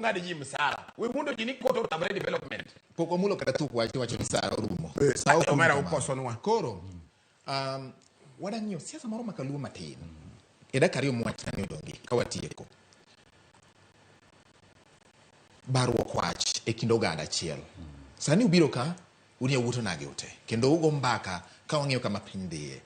Ng'ad ji msara. We wuondo ji ni court otamre development. Pok wamulo kata tuk wach tiwacho ni sa orumo. Sa ok Omera orumo kamano. ukosonwa. Koro wadang'iyo siasa moro makaluo matin. E dakika ariyo mwachna ni odongi ka watieko. Baruok wach e kind oganda achiel. Sani ubiro ka un yawuot onagi ute kendo ugo mbaka ka wang'iyo kama piny dhiye.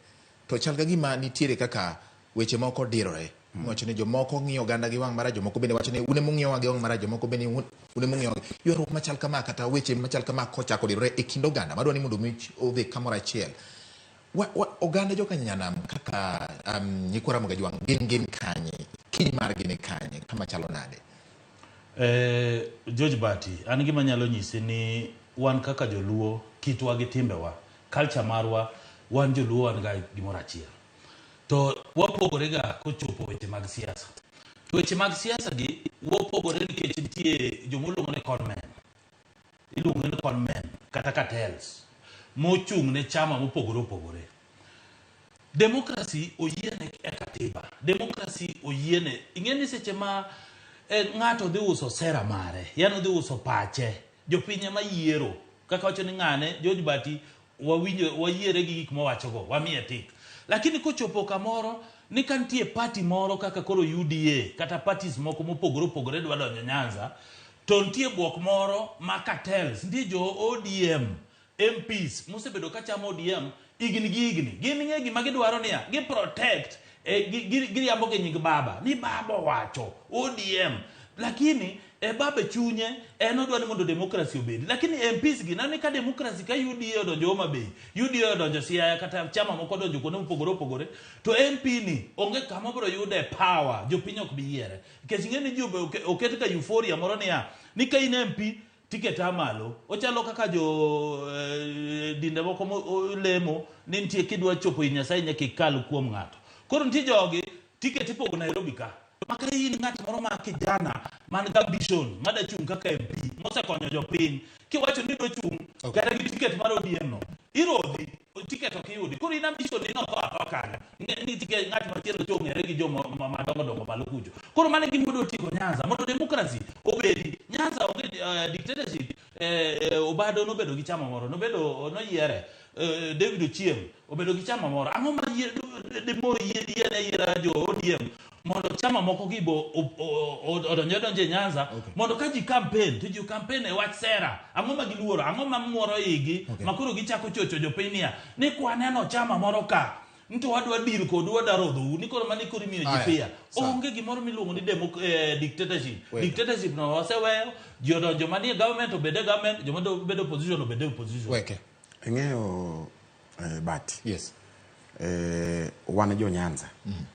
To chal ka gima nitiere kaka weche moko dirore. Wacho ni jomoko ng'iyo oganda gi wang' marach, jomoko bende wacho ni un ema ung'iyowa gi wang' marach, jomoko bende un ema ung'iyowa. Ywaruok machal kama kata weche machal kama kochako dirore e kind oganda madwa ni mondo mi odhi kamoro achiel. Oganda joka Nyanam kaka nyikwa Ramogi Ajwang' gin kanye? Kiny margi ni kanye? Kama chalo nade? George Bati, an gima nyalo nyisi ni wan kaka joluo, kitwa gi timbewa, culture marwa, wan joluo wan ga gimoro achiel. To wapogore ga kochopo weche mag siasa. To weche mag siasa gi wapogore nikech nitie joma oluongo ni conmen. Iluongo ni conmen kata cartels mochung' ne chama mopogore opogore. Democracy oyiene e katiba. Democracy oyiene. Ing'e ni seche ma ng'ato dhi uso sera mare, yani odhi uso pache, jopiny ema yiero. Kaka wacho ni ng'ane, George Bati, wawinjo, wayiere gi gik mowachogo, wamiye tik. Lakini kochopo kamoro, ni ka nitie party moro kaka koro UDA, kata parties moko mopogore opogore dwa donjo Nyanza, to nitie buok moro ma cartels, nitie jo ODM, MPs mosebedo ka chamo ODM higni gi higni. Gin ng'e gima gidwaro niya, gi protect, giriambo gi nying baba, ni baba owacho ODM. Lakini baba e chunye en odwa ni mondo democracy obedi. Lakini MPs gi neno ni ka democracy ka UDA odonjo Homa Bay, UDA odonjo Siaya kata chama moko odonjo kuonde mopogore opogore, to MP ni onge kama obiro yude power, jopiny ok bi yiere. Nikech ing'e ni ji oket ka euphoria moro niya, ni ka in MP tiketa malo. Ochalo kaka jo dinde moko lemo ni nitie kidwa chopo ir Nyasaye nyaka ikal kuom ng'ato. Koro nitie jogi tiket ipogo Nairobi ka. Maka in ng'at moro ma kijana man gi ambition mada chung' kaka MP mosekonyo jopiny, kiwacho ni idwa chung' kata gi tiket mar ODM no, irodhi, tiket ok iyudi. Koro in ambition ni notho athoa kanyo. Ni tiket ng'at machielo cho ong'ere gi joma madongo dongo malo kucho. Koro mano e gima wadwa tieko Nyanza mondo democracy obedi. Nyanza onge dictatorship. Obado nobedo gi chama moro, nobedo noyiere. David Ochieng obedo gi chama moro. Ang'o ma demo yiene yiera jo ODM mondo chama moko gi bo odonj odonj e Nyanza mondo ka ji campaign to ji campaign e wach sera. Ang'o ma giluoro? Ang'o ma muoro igi ma koro gichako chocho jopiny niya ni kwaneno chama moro ka nto wadwa deal kodu, wadwa rodhou ni koro mani koro imiyo ji fear. Onge gimoro miluongo ni dictatorship. Dictatorship no waseweyo, ji odonjo manie government obed e government, joma bedo opposition obed e opposition. Weke. Ing'eyo Bati. Yes. Wan jo Nyanza.